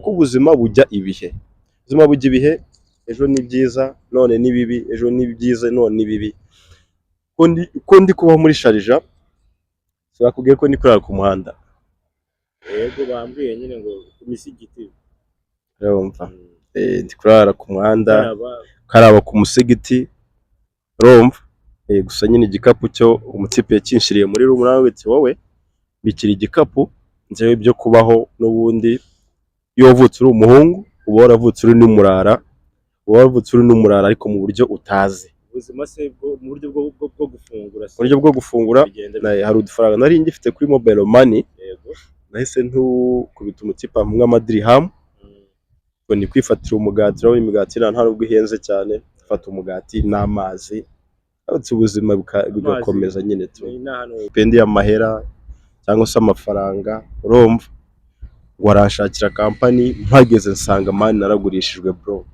Kuko ubuzima bujya ibihe, ubuzima bujya ibihe. Ejo ni byiza, none ni bibi, ejo ni byiza, none ni bibi. Ko ndi kubaho muri Sharjah, bakubwiye ko ndi kurara ku muhanda. Yego, bambwiye nyine ngo ku misigiti. Urumva? Ndi kurara ku muhanda. Karaba. Karaba ku musigiti, urumva? Gusa nyine igikapu cyo umutipe yakinshiriye muri room, nawe ati: "Wowe bikira igikapu, njyewe ibyo kubaho n'ubundi." Iyo wavutse uri umuhungu, uba waravutse uri n'umurara, uba waravutse uri n'umurara, ariko mu buryo utazi. Ubuzima se bwo mu buryo bwo gufungura se? Mu buryo bwo gufungura, bigenda hari udufaranga nari ngifite kuri mobile money. Nahise ntukubita umutipe amwe amadirihamu, ngo ni kwifatira umugati. Urabona imigati nta nubwo ihenze cyane, fata umugati n'amazi, uretse ubuzima bigakomeza nyine tu. Ni n'ahantu Pendi y'amahera cyangwa se amafaranga, urumva, ngo aranshakira company, mpageze nsanga man naragurishijwe, bro.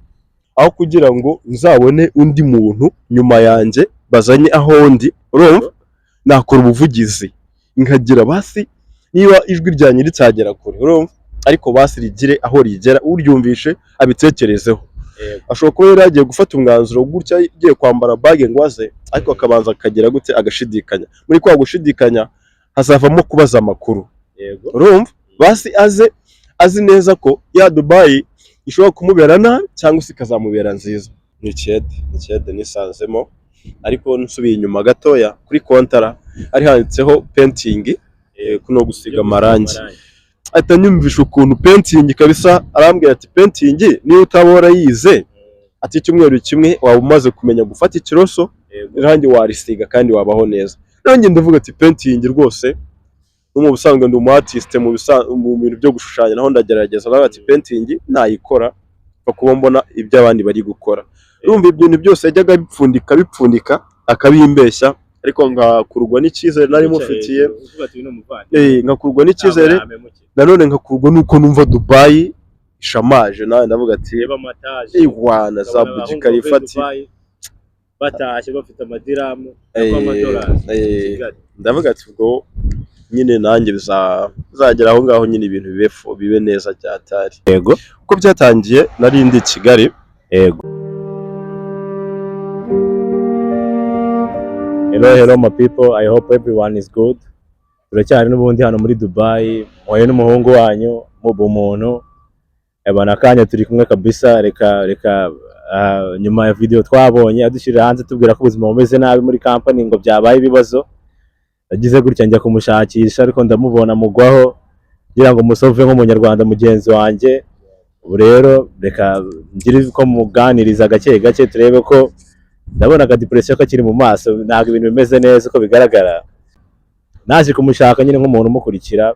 Aho kugira ngo nzabone undi muntu nyuma yanjye bazanye aho ndi, urumva, nakora ubuvugizi nkagira basi niba ijwi ryanjye ritagera kure, urumva, ariko basi rigire aho rigera, uryumvishe abitekerezeho. Ashobora kuba yari yagiye gufata umwanzuro gutya, agiye kwambara bag ngo aze, ariko akabanza akagira gute, agashidikanya. Muri kwa gushidikanya hazavamo kubaza amakuru. Urumva, basi aze azi neza ko ya Dubai ishobora kumubera nabi cyangwa se ikazamubera nziza. Ni ikiyede nisanzemo. Ariko nsubiye inyuma gatoya, kuri kontara hari handitseho painting, kuno gusiga amarangi. Ahita anyumvisha ukuntu painting kabisa, arambwira ati: "Painting niyo utaba warayize," ati, "icyumweru kimwe waba umaze kumenya gufata ikiroso, irangi warisiga kandi wabaho neza." Nanjye ndavuga ati: "Painting rwose, no mu busanzwe ndi umu artiste, mu bintu byo gushushanya naho ndagerageza." Nawe ati: "Painting nayikora pfa kuba mbona ibyo abandi bari gukora." Urumva, ibintu byose yajyaga bipfundika bipfundika akabimbeshya, ariko ngakururwa n'icyizere nari mufitiye. Uvuga ati: "Uyu ni umuvandimwe." Ngakururwa n'icyizere. Ntabwo yampemukira. Nanone ngakururwa n'uko numva Dubai ishamaje, nawe ndavuga ati: Reba amataje. "Ewana za Ukabona Burj abahungu Khalifa." bavuye Ati Dubai, batashye bafite amadiramu cyangwa amadolari Kigali. Ndavuga ati: "Ubwo nyine nanjye bizagera aho ngaho nyine, ibintu bibe bibe neza cyatari." Uko byatangiye, nari ndi i Kigali. Hello, hello my people, I hope everyone is good. Turacyari n'ubundi hano muri Dubai, mpuye n'umuhungu wanyu mu bumuntu. Ebana akanya turi kumwe kabisa, reka reka nyuma ya video twabonye adushyirira hanze tubwira ko ubuzima bumeze nabi muri company, ngo byabaye ibibazo. Nagize gutya njya kumushakisha, ariko ndamubona mugwaho kugira ngo musove nk'umunyarwanda mugenzi wanjye. Ubu rero reka ngire ko muganiriza gake gake, turebe ko ndabona aka depression kakiri mu maso, ntabwo ibintu bimeze neza uko bigaragara. Naje kumushaka nyine nk'umuntu umukurikira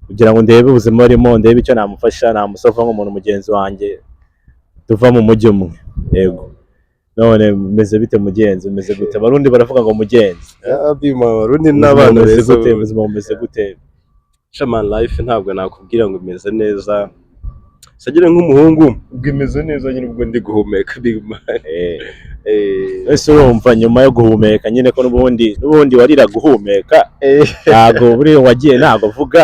kugira ngo ndebe ubuzima arimo, ndebe icyo namufasha, namusova nk'umuntu mugenzi wanjye tuva mu mujyi umwe. Yego, none bimeze bite mugenzi? Umeze gute? Abarundi baravuga ngo mugenzi. Abarundi Ubuzima n'abana bumeze beza. gute? Ubuzima bumeze gute? Shaman, life ntabwo nakubwira ngo imeze neza, sagire nk'umuhungu ubwo imeze neza nyine, ubwo ndi guhumeka, big man. Ese urumva nyuma yo guhumeka nyine, ko n'ubundi warira guhumeka, ntabwo buriya wagiye, ntabwo avuga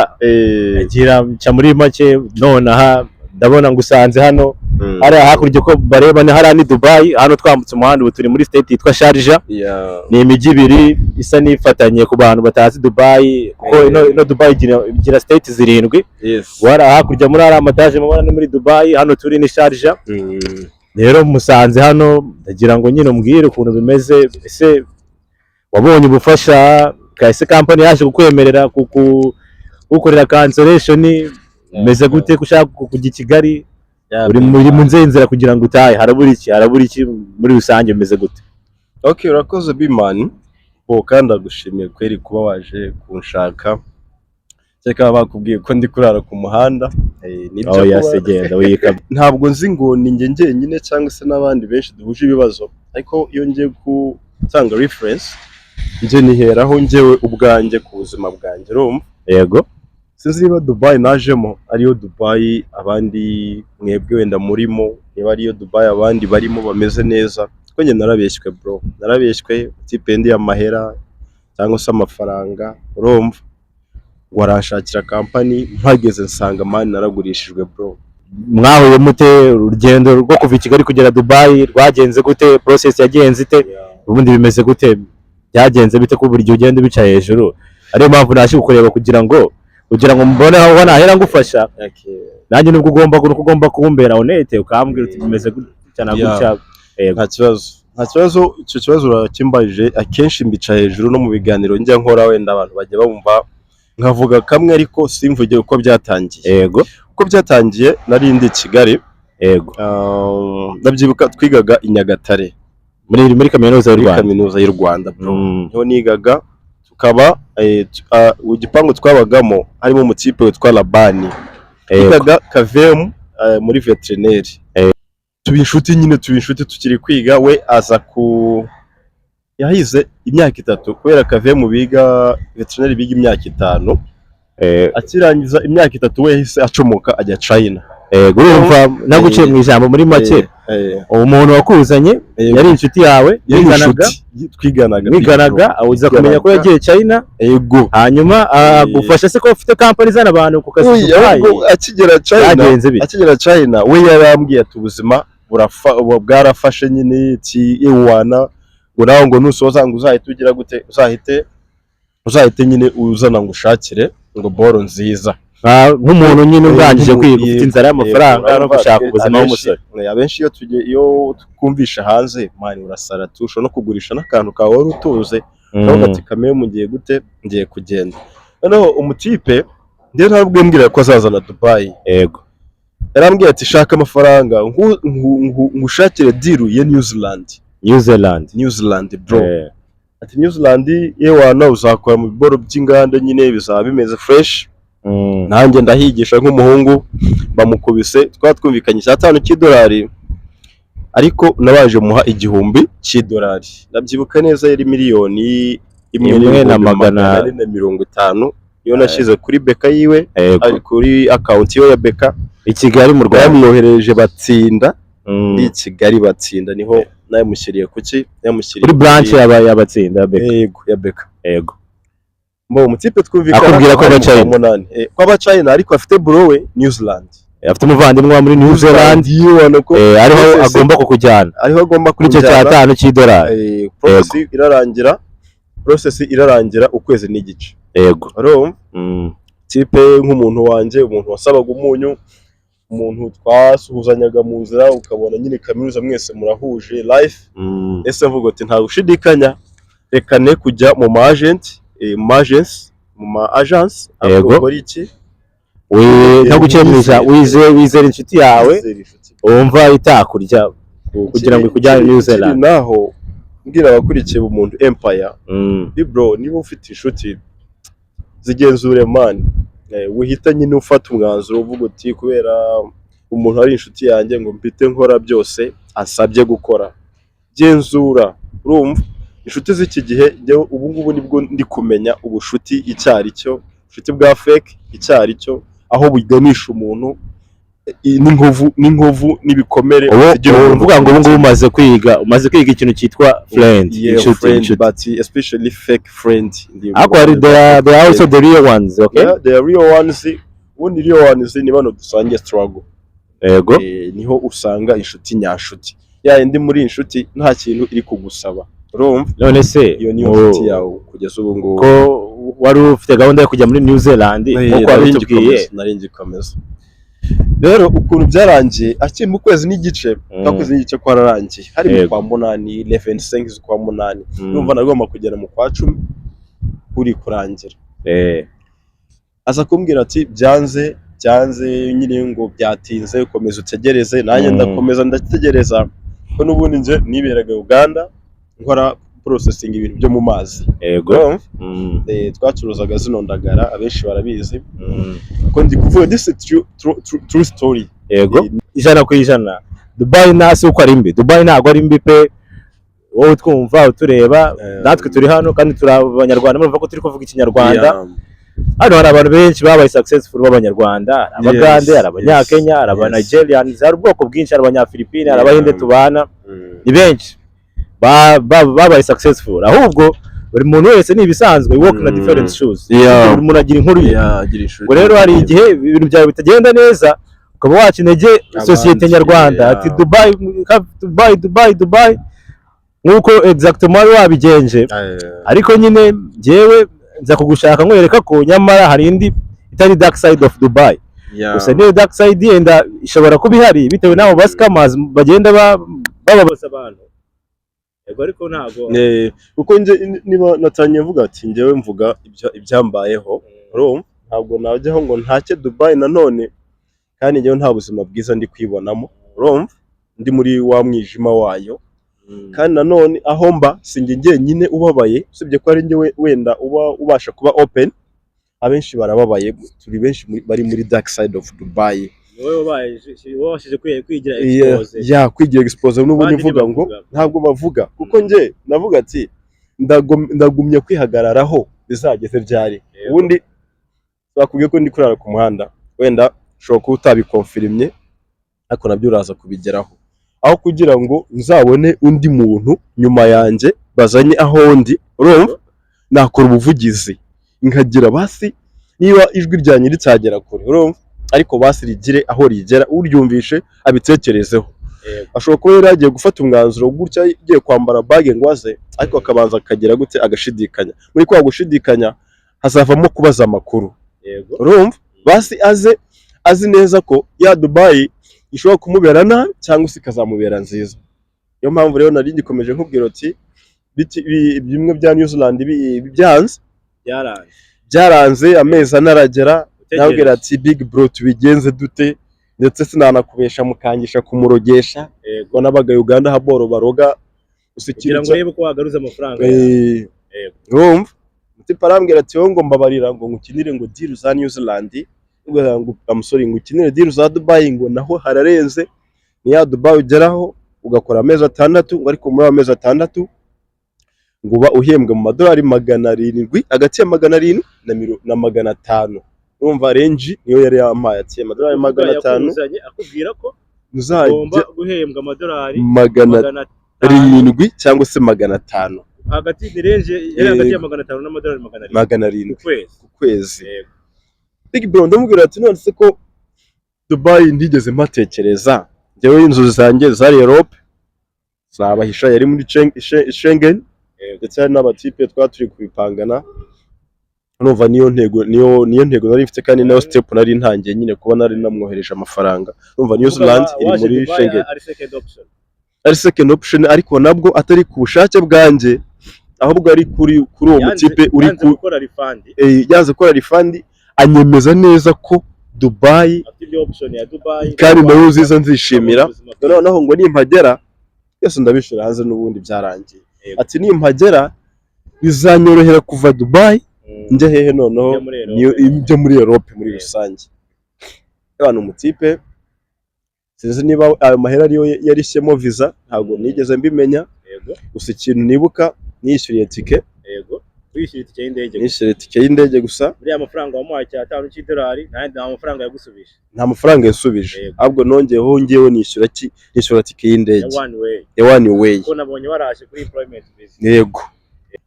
agira nca muri make. Nonaha ndabona ngusanze hano hariya hakurya, uko bareba ni hariya ni Dubai. Hano twambutse umuhanda, ubu turi muri state yitwa Sharjah. Ni imijyi ibiri isa n'ifatanye ku bantu batazi Dubai, kuko ino Dubai igira state zirindwi. Wari hakurya muri hariya amataje mubona ni muri Dubai, hano turi ni Sharjah. Rero musanze hano, ndagira ngo nyine umbwire ukuntu bimeze. Ese wabonye ubufasha? Ese company yaje kukwemerera kugukorera cancellation? Bimeze gute ko ushaka kujya i Kigali? Uri mu nzira kugira ngo utahe, harabura iki? Harabura iki muri rusange? Bimeze gute? Okay, urakoze Bimani bo, kandi ndagushimiye kweri kuba waje kunshaka. Cyeka bakubwiye ko ndi kurara ku muhanda. Nibyo. Oh ya se, genda wika. Ntabwo nzi ngo ni njye njyenyine cyangwa se n'abandi benshi duhuje ibibazo, ariko iyo ngiye gutanga reference, njye niheraho njyewe ubwanjye ku buzima bwanjye, urumva? Yego. Sinzi niba Dubai najemo ariyo Dubai abandi mwebwe wenda murimo, niba ariyo Dubai abandi barimo bameze neza, kuko njye narabeshywe, bro, narabeshywe. Tipendi y'amahera cyangwa se amafaranga, urumva, ngo aranshakira company, mpageze nsanga man naragurishijwe, bro. Mwahuye mute? Urugendo rwo kuva i Kigali kugera Dubai rwagenze gute? Process yagenze ite? Ubundi bimeze gute? Byagenze bite ko buri gihe ugenda ubica hejuru? Ariyo mpamvu naje kukureba kugira ngo mbone aho nahera ngufasha nanjye, nubwo ugomba kumbera honnête, ukambwira uti bimeze gutya na gutya. Yego. Nta kibazo, nta kibazo. Icyo kibazo urakimbajije. Akenshi mbica hejuru no mu biganiro njya nkora, wenda abantu bajya bumva nkavuga kamwe ariko simvuge uko byatangiye. Uko byatangiye, nari ndi i Kigali. Ndabyibuka twigaga i Nyagatare. Muri Kaminuza y'u Muri Rwanda. Kaminuza y'u Rwanda, bro. Niho nigaga, tukaba igipangu twabagamo harimo umutipe witwa Labani. Twigaga kavemu muri veterineri. Tuba inshuti nyine, tuba inshuti tukiri kwiga. We aza ku yahize imyaka 3, kubera kavemu biga veterineri biga imyaka 5. Akirangiza imyaka 3, we yahise acomoka ajya China. Yego, urumva naguciye mu ijambo. Muri make, umuntu wakuzanye yari inshuti yawe, yari mwiganaga, inshuti, twiganaga. Mwiganaga, uza kumenya ko yagiye China. Yego. Hanyuma agufasha se ko ufite company izana abantu ku kazi Oya, Dubai? Ahubwo akigera China, Byagenze bite? akigera China, we yarambwiye ati ubuzima burafa bwarafashe nyine, ati ewana, ngo nawe ngo nusoza ngo uzahite ugira gute, uzahite nyine uzana ngo ushakire ngo boro nziza. Nk'umuntu nyine urangije kwiga, ufite inzara y'amafaranga no Urumva, gushaka ubuzima w'umusore. Abenshi iyo twumvisha hanze, man, urasara tu, ushobora no kugurisha n'akantu kawe wari utunze, ukavuga ati kamere mugiye gute, ngiye kugenda. Noneho umutipe njyewe ntabwo yambwira ko azazana Dubai. Yarambwiye ati shaka amafaranga ngushakire deal ya New Zealand. New Zealand. New Zealand, bro. Ati New Zealand yewana, uzakora mu biboro by'inganda nyine, bizaba bimeze fresh. Nanjye ndahigisha nk'umuhungu bamukubise. Twaba twumvikanye 5 cy'idolari, ariko nabaje muha 1000 cy'idolari. Ndabyibuka neza, yari miliyoni 1 1 na n'ibihumbi 450, iyo nashyize kuri BK yiwe, ari kuri account yiwe ya BK. I Kigali mu Rwanda. Yamwoherereje Batsinda. I Kigali Batsinda niho nayamushyiriye. Kuki nayamushyiriye? Kuri branch y'Abatsinda BK. Yego, ya BK. Mbo umutipe twumvikana Akubwira ko hari aba mu kwa China. munani. Ko aba China, ariko afite bro we New Zealand. Afite umuvandimwe wa muri New Zealand. Yewe, ko Ariho agomba kukujyana. Ariho agomba Kuri icyo kunjyana. 5 cy'idolari. Process irarangira ukwezi n'igice. Urumva, tipe nk'umuntu wanjye, umuntu wasabaga umunyu, umuntu twasuhuzanyaga mu nzira, ukabona nyine kaminuza mwese murahuje life. Ese mvuga ati nta gushidikanya, reka ne kujya mu ma agent, mu ma agence, mu ma agence, ahubwo ukora iki? Ntaguciye mu ijambo, wizera inshuti yawe, Wizera inshuti. wumva itakurya kugira ngo ikujyane New Ikiri Zealand. Naho mbwira abakurikiye Ubumuntu Empire, bro, niba ufite inshuti zigenzure, man. Wihita nyine ufata umwanzuro uvuga uti kubera umuntu ari inshuti yanjye ngo mpite nkora byose ansabye gukora. Genzura. Urumva inshuti z'iki gihe, njyewe ubu ngubu nibwo ndi kumenya ubushuti icyo ari cyo, ubushuti bwa fake icyo ari cyo, aho buganisha umuntu, n'inkovu n'ibikomere Ubu zigira ubu umuntu. uvuga ngo ubu ngubu umaze kwiga ikintu cyitwa friend, Yeah, inshuti, friend, inshuti. but especially fake friend. Ariko hari there are also the real ones, okay? Yeah, the real ones. Ubundi real ones ni bano dusangiye struggle. Niho usanga inshuti nyashuti, ya indi muri inshuti nta kintu iri kugusaba, urumva? None se Iyo niyo nshuti yawe kugeza ubu ngubu. ko wari ufite gahunda yo kujya muri New Zealand, nk'uko Nari wabitubwiye? ngikomeza, nari ngikomeza. Rero ukuntu byarangiye, akiri mu kwezi n'igice, kwa kwezi n'igice kwararangiye, hari mu kwa munani, 11 z'ukwa munani. Urumva nagomba kugera mu kwa 10 kuri kurangira. Aza kumbwira ati byanze, byanze nyine, ngo byatinze, komeza utegereze. Nanjye ndakomeza ndategereza, ko n'ubundi nje niberaga Uganda nkora processing ibintu byo mu mazi. Urumva? Twacuruzaga zino ndagara, abenshi barabizi ko ndi kuvuga this is true, true, true, true story. Yego, 100%. Dubai nta si uko ari mbi, Dubai ntabwo ari mbi pe. Wowe utwumva, utureba, natwe turi hano kandi turi Abanyarwanda, murumva ko turi kuvuga Ikinyarwanda. Hano hari abantu benshi babaye successful b'Abanyarwanda, hari Abagande, hari Abanyakenya, hari Abanigerians, hari ubwoko bwinshi, hari Abanyafilipine, hari Abahinde tubana, ni benshi babaye successful. Ahubwo buri muntu wese ni ibisanzwe, we walk in a different shoes. Buri muntu agira inkuru ye. Yeah, agira inshuti. Ubwo rero hari igihe ibintu byawe bitagenda neza, Ukaba waca intege sosiyete nyarwanda ati Dubai, Dubai, Dubai, Dubai, nk'uko exactement wari wabigenje. Ariko nyine njyewe nza kugushaka nkwereka ko nyamara hari indi itari dark side of Dubai. Gusa niyo dark side yenda ishobora kuba ihari bitewe n'abo ba scammers bagenda bababaza abantu. Yego, ariko ntabwo Kuko nje niba natangiye mvuga ati njyewe mvuga ibyambayeho, urumva ntabwo najyaho ngo ntake Dubai nanone kandi njyewe nta buzima bwiza ndi kwibonamo, urumva ndi muri wa mwijima wayo. Kandi nanone aho mba sinjye njyenyine ubabaye, usibye ko ari njye wenda uba ubasha kuba open, abenshi barababaye, turi benshi bari muri dark side of Dubai. Wowe wabaye wabashije kwigira expose. Ya, kwigira expose n'ubundi Abandi mvuga ngo ntibavuga. Ntabwo bavuga kuko njye navuga ati ndagumye kwihagararaho bizageze ryari? Ubundi bakubwiye ko ndi kurara ku muhanda, wenda ushobora kuba utabikonfirimye, ariko nabyo uraza kubigeraho. Aho kugira ngo nzabone undi muntu nyuma yanjye bazanye aho ndi, urumva nakora ubuvugizi nkagira basi niba ijwi ryanjye ritagera kure, urumva, ariko basi rigire aho rigera, uryumvishe abitekerezeho. Ashobora kuba yari yagiye gufata umwanzuro gutya, agiye kwambara bag ngo aze, ariko akabanza akagira gute, agashidikanya. Muri kwa gushidikanya hazavamo kubaza amakuru. Urumva basi aze azi neza ko ya Dubai ishobora kumubera nabi cyangwa se ikazamubera nziza. Niyo mpamvu rero nari ngikomeje nkubwira uti bimwe bya New Zealand byanze. Byaranze. Byaranze, amezi 4 aragera. Utegereje. Nabwira ati: "Big bro, tubigenze dute?" Ndetse sinanakubesha mukangisha kumurogesha. Ngo nabaga Uganda haboro baroga gusa. Kugira Ikintu ngo urebe ko wagaruza amafaranga yawe. Urumva Mutipe arambwira ati: "Wowe ngo mbabarira ngo ngukinire ngo deal za New Zealand, ngo I'm sorry, ngo ukinire deal za Dubai, ngo naho hararenze, ni ya Dubai ugeraho ugakora amezi 6, ngo ariko muri ayo mezi 6 ngo uba uhembwa mu madolari 700, hagati ya 700 na 500." Urumva range niyo yari yampaye, ati amadolari 500. Yakuzanye akubwira ko Uzajya ugomba guhembwa amadolari magana 500 arindwi cyangwa se 500. Hagati ni range yari hagati ya 500 n'amadolari 700 700. Ku kwezi. Ku kwezi. Big bro, ndamubwira ati: "None se ko Dubai ntigeze mpatekereza, njyewe inzozi zanjye zari Europe, zabahisha yari muri Schengen." Ndetse hari n'abatipe twaba turi kubipangana. Urumva niyo ntego, niyo ntego nari mfite, kandi nayo step nari ntangiye nyine kuba nari namwohereje amafaranga. Urumva New Zealand iri Waje muri Dubai Schengen. Ari second option. Ari second option, ariko nabwo atari ku bushake bwanjye, ahubwo ari kuri uwo mutipe uri Yanze ku gukora refund. Yanze gukora refund, anyemeza neza ko Dubai Afite ibyo option ya Dubai. kandi nayo nziza nzishimira. Ubuzima bwiza. Noneho ngo nimpagera byose ndabishira hanze n'ubundi byarangiye. Ati nimpagera bizanyorohera kuva Dubai njya hehe noneho? Njya muri Europe. Niyo njya muri Europe muri rusange. Abantu umutipe sinzi niba ayo mahera ariyo yarishyemo visa, ntabwo nigeze mbimenya. Gusa ikintu nibuka, niyishyuriye tike. Yego, wishyura itike y'indege. Nishyuriye tike y'indege gusa. Muri ya mafaranga wamuhaye cyatanu cy'idolari, nta mafaranga yagusubije? Nta mafaranga yasubije. Ahubwo nongeyeho ngewe nishyura ki, nishyura tike y'indege. Ya one way. Ya one way. Kuko nabonye waraje kuri employment visa. Yego,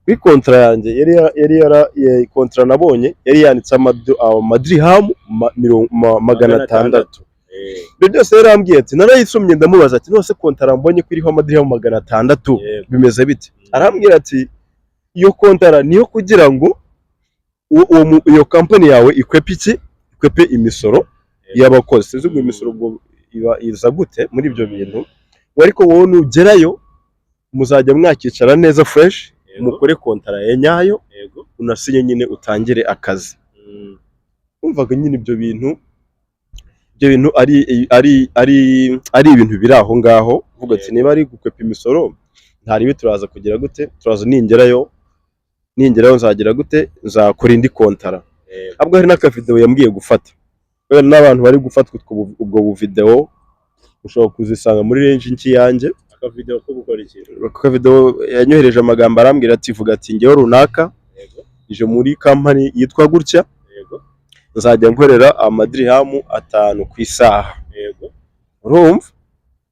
kuri contrat yanjye yari yara contrat nabonye yari yanditse amadirihamu 600. Ibyo byose yarambwiye ati narayisomye, ndamubaza ati: "None contrat mbonye ko iriho amadirihamu 600, bimeze bite?" Arambwira ati: "Iyo contrat niyo kugira ngo iyo kampani yawe ikwepe iki, ikwepe imisoro y'abakozi." Sinzi ngo imisoro ubwo iba iza gute muri ibyo bintu. Ngo ariko wowe nugerayo muzajya mwakicara neza fresh, mukore contrat ya nyayo, unasinye nyine utangire akazi. Wumvaga nyine ibyo bintu ari ibintu biri aho ngaho, uvuga ati niba ari gukwepa imisoro ntaribi, turaza kugira gute, turaza ningerayo nzagira gute, nzakora indi contrat. Ahubwo hari n'akavidewo yambwiye gufata, kubera n'abantu bari gufatwa ubwo buvidewo ushobora kuzisanga muri range nki yanjye. Akavidewo ko gukora iki? Ako kavidewo yanyohereje amagambo, arambwira ati: "Vuga ati ngewe runaka ije muri kampani yitwa gutya, nzajya nkorera amadirihamu 5 ku isaha." Urumva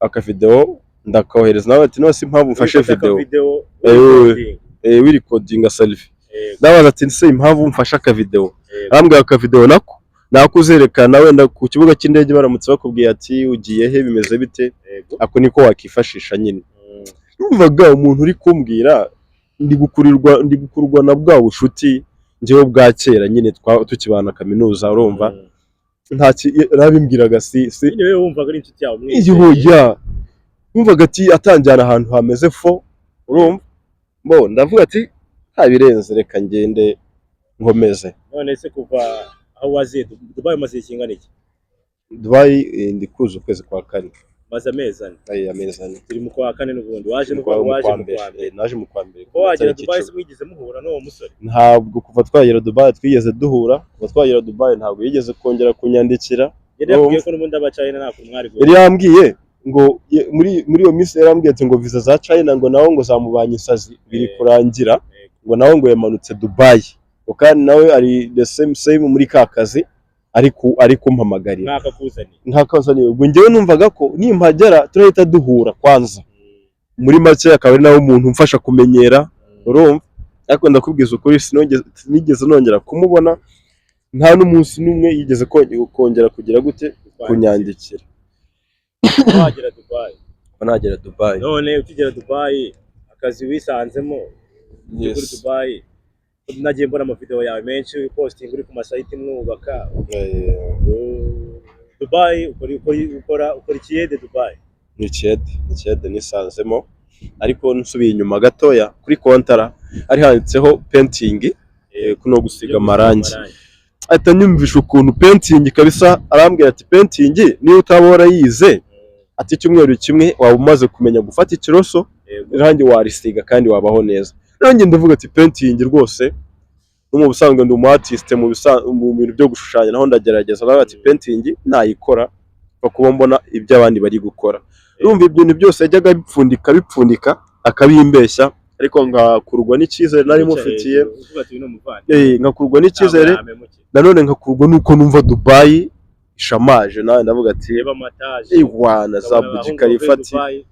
akavidewo ndakohereza, nawe ati: "None se impamvu mfashe Ufata videwo?" Akavidewo recording. Wirikodinga selfie. Ndabaza ati: "Ese impamvu mfashe akavidewo?" Arambwira akavidewo nako Nakuzerekana wenda ku kibuga cy'indege baramutse bakubwiye ati ugiye he, bimeze bite, ako niko wakifashisha nyine. Numvaga umuntu uri kumbwira ndi gukururwa na bwa bushuti njyewe bwa kera nyine tukibana kaminuza, urumva, nta yarabimbwiraga si Nyine wewe wumvaga ari inshuti yawe umwizeye. Iyo ya numvaga ati atanjyana ahantu hameze fo, urumva, bo ndavuga ati nta birenze, reka ngende nkomeze. None se kuva aho waziye Dubai umaze igihe kingana iki? Dubai ndi kuza ukwezi kwa kane. Maze amezi 4. Ayo amezi 4. Turi mu kwa kane n'ubundi waje Mu no kwa mu waje kwa mu mbere. kwa mbere. Naje mu kwa mbere ku Ko wagera matariki Dubai 10. se mwigeze muhura n'uwo musore? Ntabwo kuva twagera Dubai twigeze duhura. Kuva twagera Dubai ntabwo yigeze kongera kunyandikira. Yari yakubwiye ko n'ubundi aba China nta kuntu mwari Yari yambwiye ngo muri iyo minsi yarambwiye ati ngo visa za China ngo nawe ngo zamubanye insazi biri kurangira, ngo nawe ngo yamanutse Dubai, ngo kandi nawe ari the same same muri ka kazi ari kumpamagarira. Mwakakuzaniye. Nkakazaniye. Ubwo njyewe numvaga ko nimpagera turahita duhura kwanza, muri make akaba ari nawe umuntu umfasha kumenyera, urumva. Ariko ndakubwiza ukuri, sinigeze nongera kumubona, nta n'umunsi n'umwe yigeze kongera kugira gute, kunyandikira. Wagera Dubai. Kuva nagera Dubai. None ukigera Dubai akazi wisanzemo uri kuri Dubai, nagiye mbona amavideo yawe menshi posting uri ku ma site mwubaka. Dubai ukora ikiyede Dubai? Ni ikiyede nisanzemo, ariko nsubiye inyuma gatoya kuri kontara hari handitseho painting, kuno gusiga amarangi. Ahita anyumvisha ukuntu painting kabisa, arambwira ati painting niyo utaba warayize, ati icyumweru kimwe waba umaze kumenya gufata ikiroso, irangi warisiga kandi wabaho neza. Nanjye ndavuga ati painting rwose, no mu busanzwe ndi umu artiste mu bintu byo gushushanya, naho ndagerageza. Nawe ati painting nayikora kuba mbona ibyo abandi bari gukora. Urumva, ibintu byose yajyaga bipfundika bipfundika akabimbeshya, ariko ngakurwa n'icyizere nari mufitiye. Uvuga ati uyu ni umuvandimwe. Ngakurwa n'icyizere. Ntabwo yampemukiye. Nanone ngakurwa n'uko numva Dubai ishamaje, nawe ndavuga ati Reba amataje. Iwana za Ukabona Burj abahungu Khalifa bavuye ati Dubai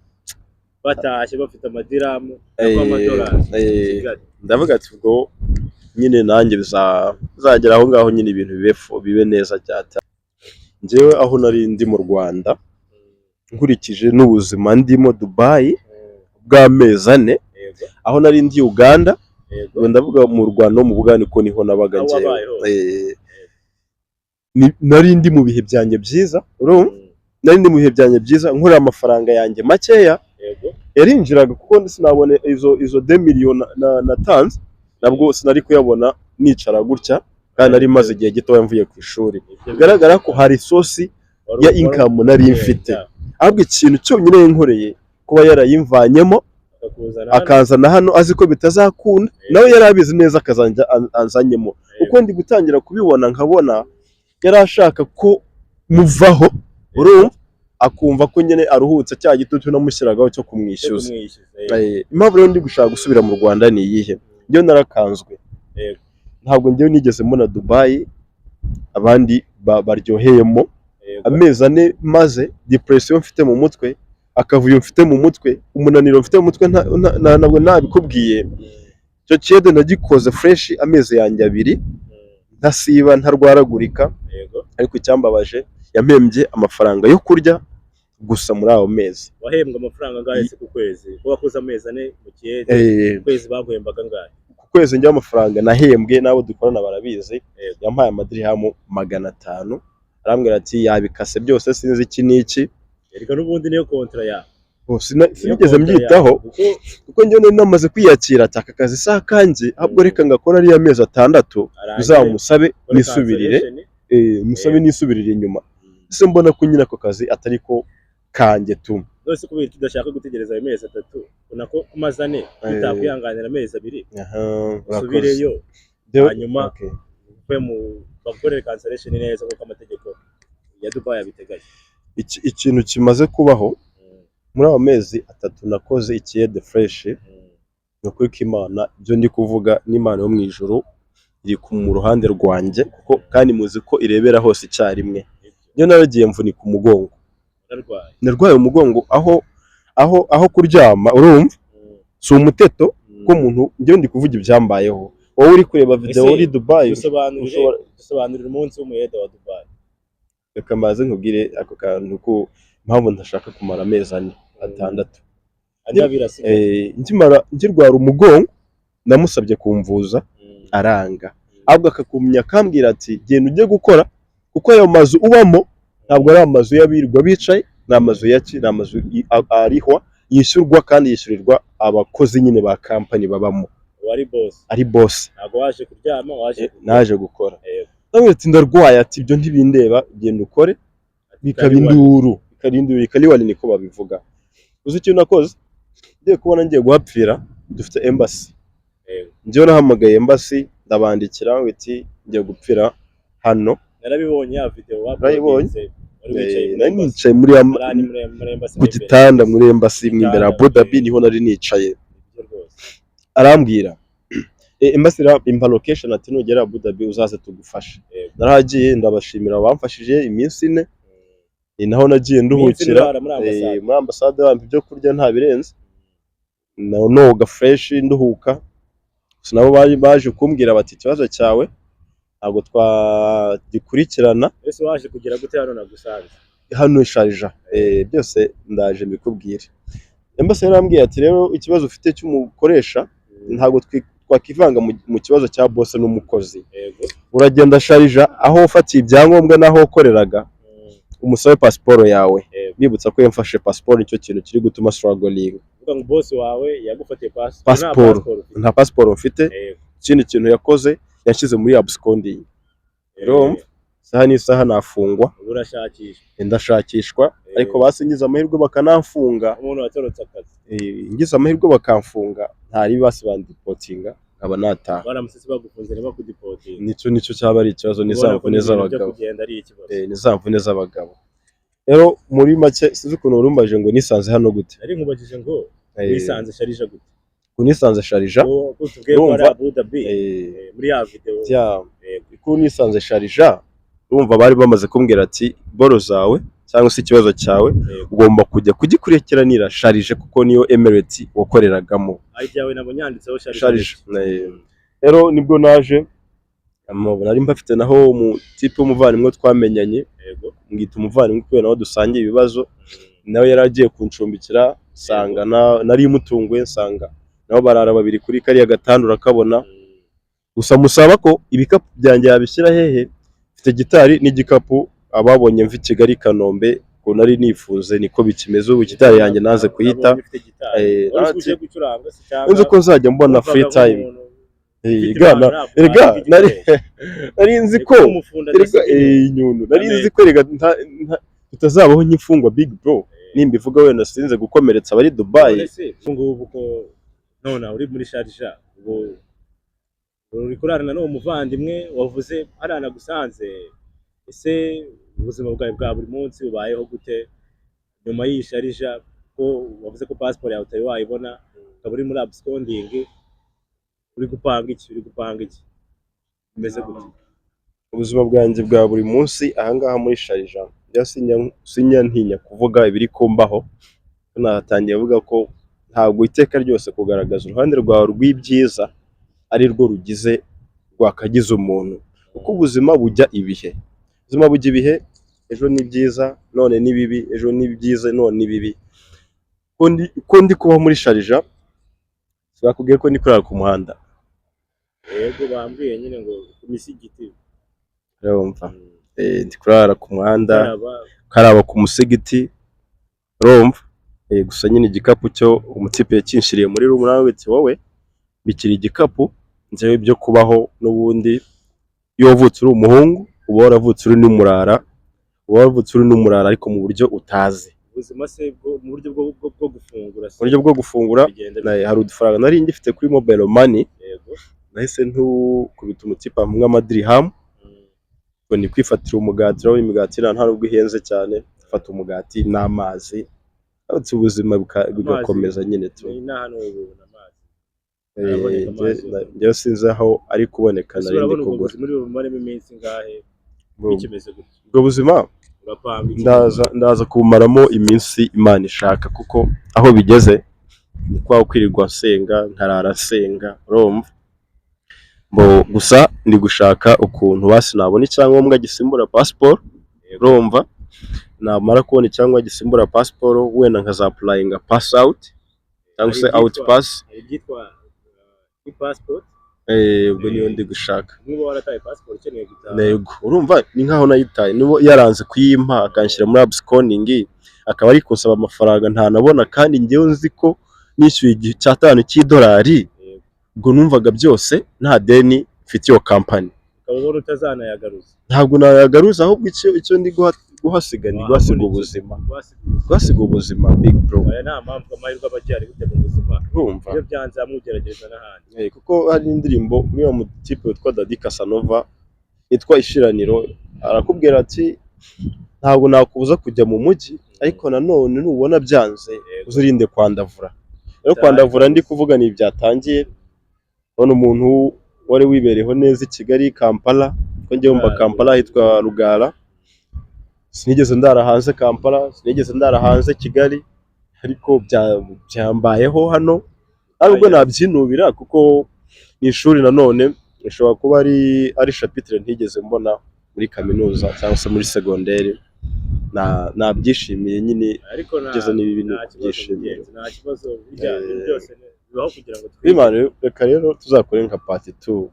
batashye bafite amadiramu cyangwa amadolari Kigali. Ndavuga ati ubwo nyine nanjye bizagera aho ngaho nyine ibintu bibe bibe neza cyane. Njyewe aho nari ndi mu Rwanda, nkurikije n'ubuzima ndimo Dubai bw'amezi 4, aho nari ndi Uganda, ubwo ndavuga mu Rwanda no mu Bugande ko niho nabaga Aho njyewe. wabaye hose. Nari ndi mu bihe byanjye byiza, urumva, nari ndi mu bihe byanjye byiza nkorera amafaranga yanjye makeya yarinjiraga, kuko sinabona izo 2 miliyoni natanze, nabwo sinari kuyabona nicara gutya, kandi nari maze igihe gitoya mvuye ku ishuri. Bigaragara ko hari source ya income nari mfite, ahubwo ikintu cyonyine yankoreye kuba yarayimvanyemo akakuzana hano. Akazana hano azi ko bitazakunda, nawe yari abizi neza akazajya anzanyemo. Uko ndi gutangira kubibona, nkabona yari ashaka ko muvaho, urumva, akumva ko nyine aruhutse cya gitutu namushyiragaho cyo Cyo kumwishyuza. kumwishyuza. Impamvu rero ndi gushaka gusubira mu Rwanda ni iyihe? Njyewe narakanzwe. Ntabwo njyewe nigeze mbona Dubai abandi baryoheyemo. Amezi 4 maze, depression mfite mu mutwe, akavuyo mfite mu mutwe, umunaniro mfite mu mutwe, ntabwo nabikubwiye. Icyo kiyede nagikoze fresh amezi yanjye 2, ntasiba, ntarwaragurika. Ariko icyambabaje, yampembye amafaranga yo kurya gusa muri ayo mezi. Wahembwa amafaranga angahe se ku kwezi? Ko wakoze amezi 4 mu kiyede, ku kwezi baguhembaga angahe? Ku kwezi njyewe amafaranga nahembwe n'abo dukorana barabizi, yampaye amadirihamu 500, arambwira ati yabikase byose, sinzi iki n'iki. Erega n'ubundi niyo kontra yawe. Oh, Niyo sinigeze kontra mbyitaho yawe. Kuko kuko njyewe nari namaze kwiyakira ati aka kazi si akanjye, ahubwo reka ngakora ariya mezi 6 arangire, uzamusabe ukore nisubirire, cancellation. musabe nisubirire inyuma. Ese mbona ko nyine ako kazi atari ko kanjye tu. None se kubera tudashaka gutegereza ayo mezi 3, ubona ko ku mezi 4 utakwihanganira amezi 2, Aha, urakoze. usubireyo, hanyuma Okay. uve mu bagukorere cancellation neza nk'uko amategeko ya Dubai abiteganya. Ikintu kimaze kubaho muri ayo mezi 3 nakoze ikiyede fresh, ni ukuri ko Imana, ibyo ndi kuvuga n'Imana yo mu ijuru iri mu ruhande rwanjye, kuko kandi muzi ko irebera hose icyarimwe. Njyewe naragiye mvunika umugongo. Narwaye. Narwaye umugongo aho kuryama, urumva, si umuteto, kuko umuntu, njyewe ndi kuvuga ibyambayeho. Wowe uri kureba video Ese uri Dubai, dusobanurire ushobora dusobanurire umunsi w'umuyede wa Dubai. Reka mbaze nkubwire ako kantu ko impamvu ntashaka kumara amezi 4, 6. Andi abiri asigaye. Nkimara nkirwara umugongo namusabye kumvuza, aranga, ahubwo akakumenya akambwira ati: "Genda ujye gukora, kuko ayo mazu ubamo ntabwo ari amazu y'abirirwa bicaye, ni amazu ya ki, ni amazu arihwa, yishyurwa kandi yishyurirwa abakozi nyine ba kampani babamo." Wari boss? Ari boss. Ntabwo waje kuryama, waje gukora. Naje gukora. Yego. Ndamubwira ati: "Ndarwaye." Ati: "Ibyo ntibindeba, genda ukore." Bikaba induru, bikaba induru, ikaliwali, niko babivuga. Uzi ikintu nakoze? Ngiye kubona ngiye guhapfira, dufite embassy. Njyewe nahamagaye embassy, ndabandikira ngo iti: "Ngiye gupfira hano." Narabibonye ya video. Narayibonye. Wari wicaye muri Nari embassy. nicaye muri Hariya ni muri embassy ku mo imbere. gitanda muri embassy mo imbere ya Abu Dhabi, niho nari nicaye. Nibyo rwose. Arambwira, embassy impa location, ati: "Nugera Abu Dhabi uzaze tugufashe." Narahagiye, ndabashimira, bamfashije iminsi 4, ni naho nagiye Iminsi nduhukira. urara muri ambasade. Muri ambasade bampa ibyo kurya, nta birenze, noga fresh, nduhuka. Gusa nabo bari baje kumbwira bati: "Ikibazo cyawe ntabwo twagikurikirana." Ese waje kugera gute hano nagusanze? Hano Sharjah, byose ndaje mbikubwire. Embassy yarambwiye ati: "Rero ikibazo ufite cy'umukoresha ntabwo twakivanga mu kibazo cya boss n'umukozi. Uragenda Sharjah aho ufatiye ibyangombwa n'aho wakoreraga, umusabe pasiporo yawe." Bibutsa ko yamfashe pasiporo, nicyo kintu kiri gutuma struggling. Uvuga ngo boss wawe yagufatiye pasiporo? Pasiporo. Ufite. Nta pasiporo mfite. Ikindi kintu yakoze, yashyize muri absconding. Urumva, isaha n'isaha nafungwa. Ubu urashakisha. Ndashakishwa, ariko basingiza amahirwe bakanamfunga. Umuntu watorotse akazi. Ngize amahirwe bakamfunga, ntari basi bandeportinga nkaba nataha. Baramutse se bagufunze ntibakudeportinga? Nicyo cyaba ari ikibazo, ni za Ubona ko mvune n'ibintu byo z'abagabo. kugenda ari ikibazo. Ni za mvune z'abagabo. Rero muri make, sinzi ukuntu warumbaje ngo nisanze hano gute. Nari nkubajije ngo wisanze Sharjah gute? Ko nisanze Sharjah, Ko tubwiye ko ari urumva, Abu Dhabi, muri ya video. Ko nisanze Sharjah, urumva bari bamaze kumbwira ati: "Boro zawe cyangwa se ikibazo cyawe ugomba kujya kugikurikiranira Sharjah, kuko niyo Emirate wakoreragamo." ID yawe nabonye yanditseho Sharjah. Sharjah. Rero nibwo naje, nari mbafite naho umutipe w'umuvandimwe twamenyanye, mwita umuvandimwe kubera nawe dusangiye ibibazo, nawe yari agiye kuncumbikira, nsanga nari mutunguye, nsanga nabo barara babiri kuri kariya gatanda urakabona. Gusa musaba ko ibikapu byanjye yabishyira hehe, mfite gitari n'igikapu. Ababonye mva i Kigali, i Kanombe, ngo nari nifuze, niko bikimeze ubu. Gitari yanjye naze kuyita. Nabonye ufite gitari. Wari uje gucuranga se cyangwa Nzi ko nzajya mbona wumvaga free time. nk'umuntu ufite Gana impano ntabwo erega wandika nari igikoresho. nari nzi ko Niko umufundi erega adasiga inyuma. inyundo nari Amen. nzi ko erega tutazabaho nk'imfungwa, big bro. Nimbivuga wenda sinze gukomeretsa abari Dubai. None se ubu ngubu ko none uri muri Sharjah, ubu uri kurarana n'uwo muvandimwe wavuze hariya nagusanze, ese ubuzima bwawe bwa buri munsi ubayeho gute nyuma y'iyi Sharjah, ko wavuze ko pasiporo yawe utari wayibona, ukaba uri muri absconding? Uri gupanga iki? Uri gupanga iki? Bimeze gute? Ubuzima bwanjye bwa buri munsi ahangaha muri Sharjah, njya sinya ntinya kuvuga ibiri kumbaho. Natangiye avuga ko ntabwo iteka ryose kugaragaza uruhande rwawe rw'ibyiza ari rwo rugize rwakagize umuntu, kuko ubuzima bujya ibihe, ubuzima bujya ibihe. Ejo ni byiza, none ni bibi, ejo ni byiza, none ni bibi. Ko ndi kubaho muri Sharjah, bakubwiye ko ndi kurara ku muhanda. Yego, bambwiye nyine ngo ku misigiti. Urumva, ndi kurara ku muhanda, Karaba. Karaba ku musigiti, urumva. Gusa nyine igikapu cyo umutipe yakinshiriye muri room, nawe ati: "Wowe bikiri igikapu." Njyewe ibyo kubaho n'ubundi, iyo wavutse uri umuhungu uba waravutse uri n'umurara, uba waravutse uri n'umurara, ariko mu buryo utazi. Ubuzima se bwo mu buryo bwo gufungura se? Mu buryo bwo gufungura, bigenda bite? Hari udufaranga nari ngifite kuri mobile money. Nahise ntukubita umutipe hamwe amadirihamu, ngo ni kwifatira umugati. Urabona imigati nta nubwo ihenze cyane, fata umugati n'amazi, uretse ubuzima bigakomeza nyine tu. Ni n'ahantu ubona amazi? Araboneka amazi? Njyewe sinzi aho ari kuboneka. Ese Nari ndi urabona ubwo kugura. buzima uri bumaremo iminsi ingahe bikimeze gutya? Ubwo buzima Urapanga iki? ndaza kubumaramo iminsi Imana ishaka, kuko aho bigeze ni kwa kwirirwa nsenga, nkarara nsenga, urumva. Bo gusa ndi gushaka ukuntu basi nabona icyangombwa gisimbura passport, urumva, namara kubona icyangombwa gisimbura passport, wenda nkaza applyinga pass out cyangwa se Hari out pass. Hari ibyitwa e-passport. Ubwo niyo ndi gushaka. Nk'uba warataye passport ukeneye gutaha. Yego, urumva ni nkaho nayitaye, niba yaranze kuyimpa akanshyira muri absconding, akaba ari kunsaba amafaranga ntanabona, kandi njyewe nzi ko nishyuye igihe cy'atanu cy'idolari. Ubwo numvaga byose nta deni mfite iyo kampani. Ukaba ubona utazanayagaruza. Ntabwo nayagaruza, ahubwo icyo ndi guhasiga, ndi guhasiga ubuzima. Guhasiga ubuzima. Guhasiga ubuzima, big bro. Aya nta mpamvu, amahirwe aba agihari burya mu buzima. Urumva. Iyo byanze hamwe ugerageza n'ahandi. Kuko hari indirimbo uriya mutipe witwa Daddy Casanova yitwa Ishiraniro, arakubwira ati: "Ntabwo nakubuza kujya mu mujyi, ariko nanone nubona byanze uzirinde kwandavura." Rero kwandavura ndi kuvuga ni ibyatangiye, ubona umuntu wari wibereyeho neza i Kigali, Kampala, ko njyewe mba Kampala hitwa Rugara, sinigeze ndara hanze Kampala, sinigeze ndara hanze Kigali, ariko byambayeho hano. Nubwo nabyinubira, kuko ni ishuri nanone, rishobora kuba ari chapitre ntigeze mbona muri kaminuza cyangwa se muri segonderi. Nabyishimiye nyine. Ariko nta Kugeza n'ibi bintu nta kibazo. Byishimiye. Mugenzi, nta kibazo, burya ibintu byose bibaho kugira ngo twige. Imana, reka rero tuzakore nka part 2,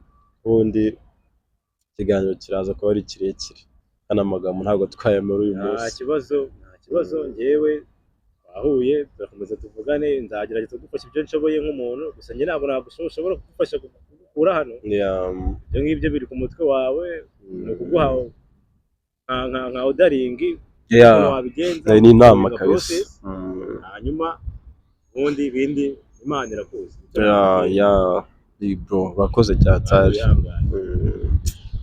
ubundi ikiganiro kiraza kuba ari kirekire. Hano amagambo ntabwo twayamara uyu Nta munsi. kibazo, nta kibazo. Njyewe twahuye, turakomeza tuvugane, nzagerageza kugufasha ibyo nshoboye nk'umuntu. Gusa njye ntabwo nshobora kugufasha kugukura hano. Ibyo ngibyo biri ku mutwe wawe, ni ukuguha nka ordering ukuntu wabigenza, Ni inama ukiga kabisa. process, hanyuma ubundi ibindi Imana irakuzi. Yeah, big bro, urakoze cyatari. Wihangane.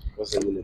Urakoze nyine.